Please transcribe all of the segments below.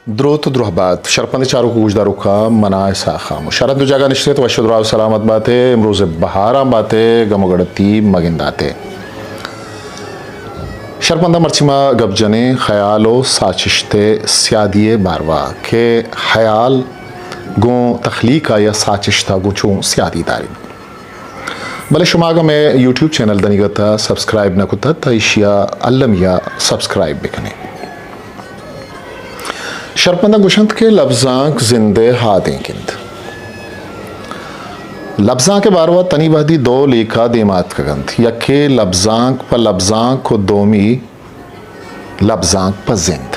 دروت ءُ درہبات، شرپندیں چاروک ءُ گوشداروکاں، من آں اسحاق خاموش۔ ہر ہند ءُ جاگہ نشتئے تو وش ءُ دراہ ءُ سلامت بات ئے۔ امروز ءِ بہاراں بات ئے، گم ءُ گڑتی مہ گندات ئے۔ شرپنداں، مرچی ما گپ جنیں خیال ءُ ساچشت ءِ سیادی ءِ باروا کہ خیال گوں تخلیق ءَ یا ساچشت ءَ گوں چوں سیادی داریت۔ بلے شما اگاں مئے یوٹیوب چینل دنیگت ءَ سبسکرائب نہ کتگ تہ ایشی ءَ المی ءَ سبسکرائب بکن ئے۔ شرپنداں گوش انت کہ لبزانک زند ءِ ہادینک انت۔ لبزانک ءِ باروا تنی وہدی دو لیکہ دیما اتکگ انت، یکے لبزانک پہ لبزانک ءُ دومی لبزانک پہ زند۔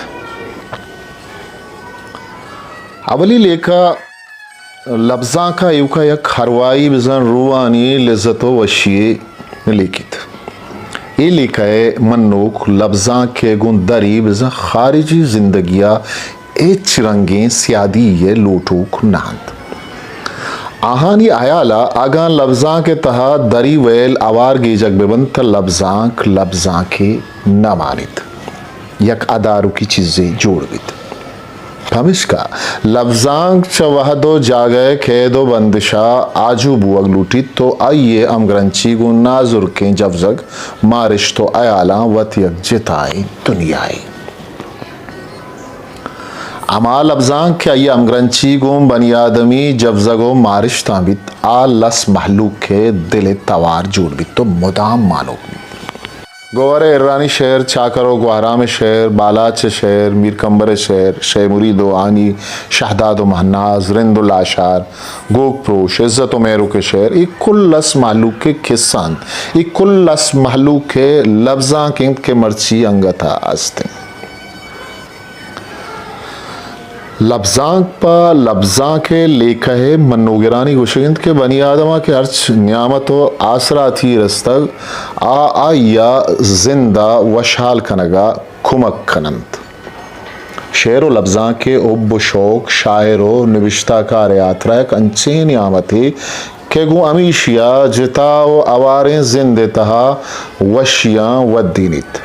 اولی لیکہ لبزانک ءَ ایوک ءَ یک ہروائی بزاں روحانی لذت ءُ وشی یے لیکیت۔ اے لیکہ ءِ منوک لبزانک ءِ گوں دری بزاں خارجی زندگی ءَ ہچ رنگیں سیادی یے لوٹوک نہ انت۔ آہانی ہیال ءَ اگاں لبزانک ءِ تہا دری ویل ہوار گیجگ بہ بنت تہ لبزانک لبزانکے نہ مانیت، یک اداروکی چیزے جوڑ بیت۔ پمیشکا لبزانک چہ وہد ءُ جاگہ ءِ کید ءُ بندش ءَ آجو بوگ لوٹیت ءُ آئی ءِ ہمگرنچی گوں نازرکیں جبزگ، مارشت ءُ ہیالاں وت یک جتائیں دنیاے۔ ہما لبزانک کہ آئی ءِ ہمگرنچی گوں بنی آدمی جبزگ ءُ مارشتاں بیت، آ لس مہلوک ءِ دل ءِ توار جوڑ بیت ءُ مدام مانوک بیت۔ گوہر ءِ ہرانی شعر، چاکر ءُ گوہرام ءِ شعر، بالاچ ءِ شعر، میر کمبر ءِ شعر، شے مرید ءُ ہانی، شہداد ءُ مہناز، رند ءُ لاشار، گوک پروش، عزت ءُ مہروک ءِ شعر، اے کل لس مہلوک ءِ کسہ انت۔ اے کل لس مہلوک ءِ لبزانک انت کہ مرچی انگت ءَ است انت۔ لبزانک پہ لبزانک ءِ لیکہ ءِ منوگرانی گوشگ انت کہ بنی آدم ءَ کہ ہرچ نیامت ءُ آسراتی رستگ، آ آئی ءِ زند ءَ وشحال کنگ ءَ کمک کن انت۔ شعر ءُ لبزانک ءِ حب ءُ شوق شاعر ءُ نبشتہ کار ءِ ہاترا یک انچیں نیامتے کہ گوں ہمیشی ءَ جتا ءُ ہواریں زند ءِ تہا وشیاں ودینیت۔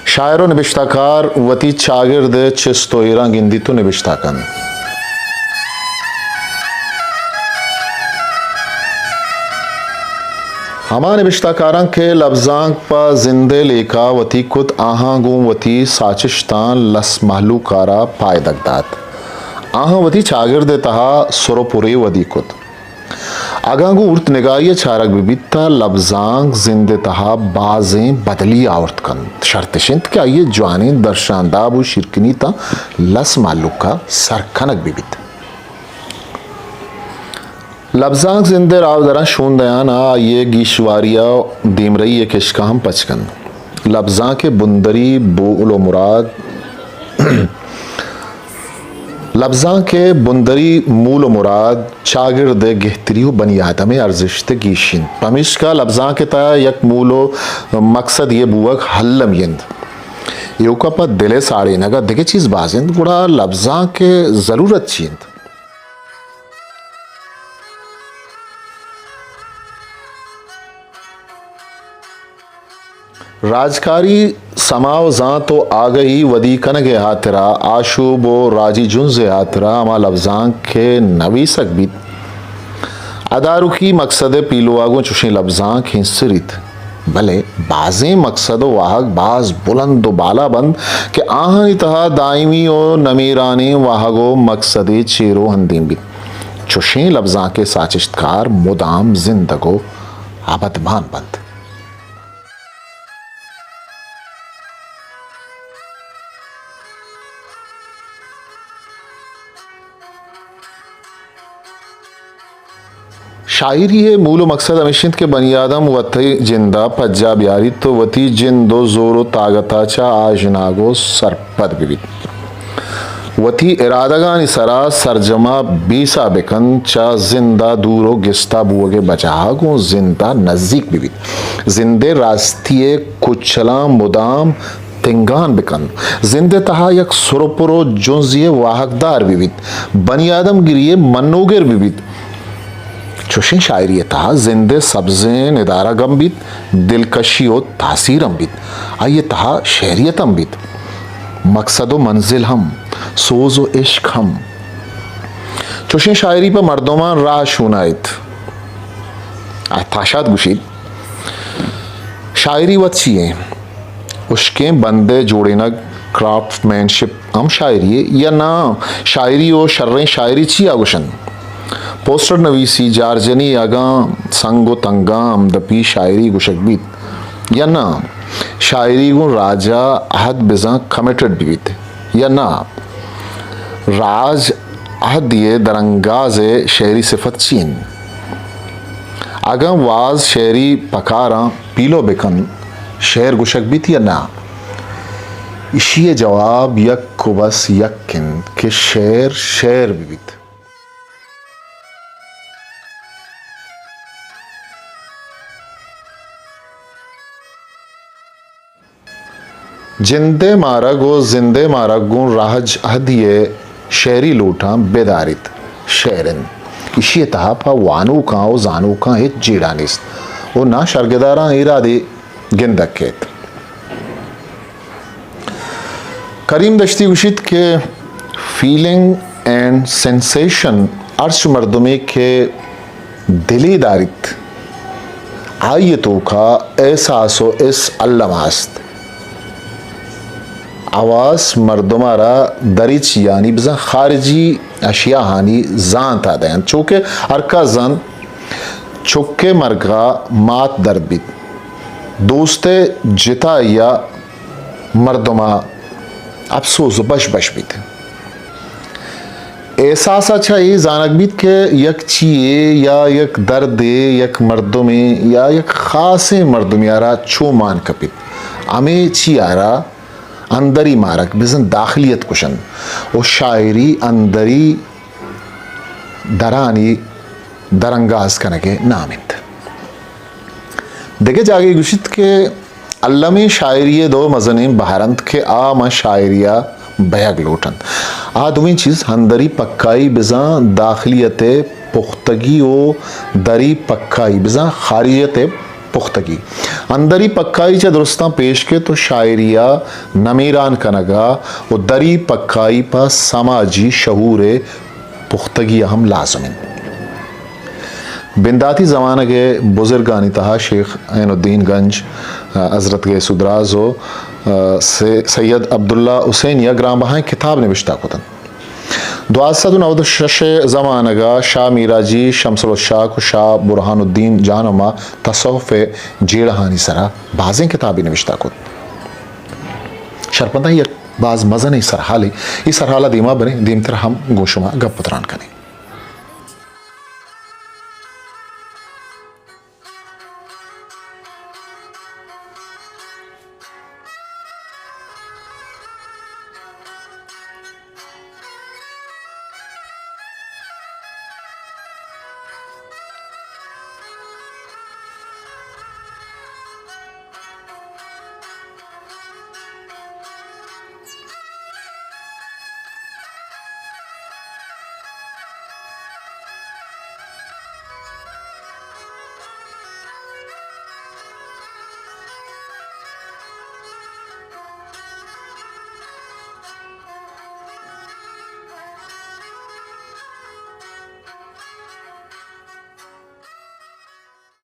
شاعر ءُ نبشتہ کار وتی چاگرد ءِ چست ءُ ایراں گندیت ءُ نبشتہ کنت۔ ہما نبشتہ کاراں کہ لبزانک پہ زند ءِ لیکہ وتی کت، آہاں گوں وتی ساچشتاں لس مہلوک ءَ را پائدگ دات۔ آہاں وتی چاگرد ءِ تہا سر ءُ پرے ودی کت۔ اگاں گوں ارت نگاہی ءَ چارگ بہ بیت، تہ لبزانک زند ءِ تہا بازیں بدلی آورت کنت۔ شرط اش انت کہ آئی ءِ جوانیں درشانداب ءُ شیرکنی تاں لس مہلوک ءَ سر کنگ بہ بیت۔ لبزانک زند ءِ راہ ءُ دراں شون دیان ءَ آئی ءِ گیشواری ءُ دیمرئی ءِ کشکاں ہم پچ کنت۔ لبزانک ءِ بندری بول ءُ مراد لبزانک ءِ بندری مول ءُ مراد چاگرد ءِ گہتری ءُ بنی آدم ءِ ارزشت ءِ گیشی انت۔ پمیشکا لبزانک ءِ تہا یک مول ءُ مقصدے بوگ المی انت۔ ایوکا پہ دل ءِ ساڑینگ ءَ دگہ چیز باز انت، گڑا لبزانک ءِ ضلورت چی انت؟ راجکاری سما ءُ زانت ءُ آگہی ودی کنگ ءِ ہاترا، آشوب ءُ راجی جنز ءِ ہاترا ہما لبزانک کہ نویسگ بیت، اداروکی مقصد ءِ پیلو ءَ گوں چشیں لبزانک ہنسریت، بلے بازیں مقصد ءُ واہگ باز بلند ءُ بالا بنت کہ آہانی تہا دائمی ءُ نمیرانیں واہگ ءُ مقصدے چیر ءُ ہندیم بیت۔ چشیں لبزانک ءِ ساچشتکار مدام زندگ ءُ ابدمان بنت۔ شاعری ءِ مول ءُ مقصد ہمیش انت کہ بنی آدم وتی جند ءَ پجا بیاریت ءُ وتی جند ءُ زور ءُ تاگت ءَ چہ آژناگ ءُ سرپد بہ بیت۔ وتی ارادگانی سرا سرجم ءَ بیسہ بہ کنت، چہ زند ءَ دور ءُ گستا بوگ ءِ بجاہ ءَ گوں زند ءَ نزیک بہ بیت۔ زند ءِ راستی ءِ کچلاں مدام تنگان بہ کنت۔ زند ءِ تہا یک سرپر ءُ جنزی ءِ واہگدار بہ بیت۔ بنی آدم گری ءِ منوگر بہ بیت۔ چشیں شاعری ءِ تہا زند ءِ سبزیں ندارگ ہم بیت، دلکشی ءُ تاثیر ہم بیت، آئی ءِ تہا شعریت ہم بیت، مقصد ءُ منزل ہم۔ سوز و عشق ہم۔ چوشیں شاعری پہ مردماں راہ شونائیت۔ آ، تاشات گوشیت، شاعری وت چی ایں؟ اشکیں بندے جوڑینگ، کرافٹ مین شپ ہم شاعری اے یا ناں؟ شاعری و شریں شاعری چیا گوشنت؟ پوسٹر نویسی، جارجنی اگاں سنگ و تنگاں ہمدپی شاعری گوشگ بیت یا ناں؟ شاعری گوں راجا عہد بزاں کمیٹڈ بیت یا ناں؟ راج عہدی ء درانگاز ء شعری صفت چی انت؟ اگاں واز شعری پکاراں پیلو بکن، شعر گوشگ بیت یا ناں؟ اشی ء جواب یک و بس یک انت کہ شعر شعر بہ بیت۔ جندے مارگ و زندے مارگ گوں راج عہدی ء شعری لوٹاں بداریت، شعر انت۔ ایشی ء تہا پہ وانوکاں و زانوکاں ہچ جیڑہ نیست و نہ شرگداراں ایرادے گندگ کیت۔ کریم دشتی گوشیت کہ فیلنگ اینڈ سینسیشن، ہرچ مردمے کہ دلی داریت، آئی ء توکا احساس و حس الما است۔ حواس مردم ء را دری چیانی بزاں خارجی اشیاہانی زانت ء دینت، چوکہ ہرکس زانت چک ء مرگ ء مات درد بیت، دوست ء جتائی ء مردم ء اپسوز و بش بش بیت۔ احساس ء چہ اے زانگ بیت کہ یک چیے یا یک دردے یک مردمے یا یک خاصیں مردمے ء را چو مان کپیت، ہمے چی ء را اندری مارگ بزاں داخلیت گوشنت و شاعری اندری درانی درانگاز کنگ ء نام انت۔ دگہ جاگہے گوشیت کہ المی شاعری ء دو مزنیں بہر انت کہ آ ماں شاعری ء بیگ لوٹ انت۔ آ دوئیں چیز اندری پکائی بزاں داخلیت ء پختگی و دری پکائی بزاں خارجیت ء پختگی۔ اندری پکائی چہ درستاں پیش کیت و شاعری ء نمیران کنگ ء و دری پکائی پہ سماجی شعور ء پختگی ء ہم لازم انت۔ بنداتی زمانگ ء بزرگانی تہا شیخ عین الدین گنج، حضرت گیس ادراز و سے-، سید عبداللہ حسینی ء گران بہائیں کتاب نبشتہ کت انت۔ دوازدہ سد و نود و شش ء زمانگ ء شاہ میراجی، شمس الوشاک و شاہ برہان الدین جہانما تصوف ء جیڑہانی سرا بازیں کتابے نبشتہ کت۔ شرپنداں یک باز مزنیں سرحالے، اے سرحال ء دیما بریں، دیمتر ہم گوں شما گپ و تران کنیں۔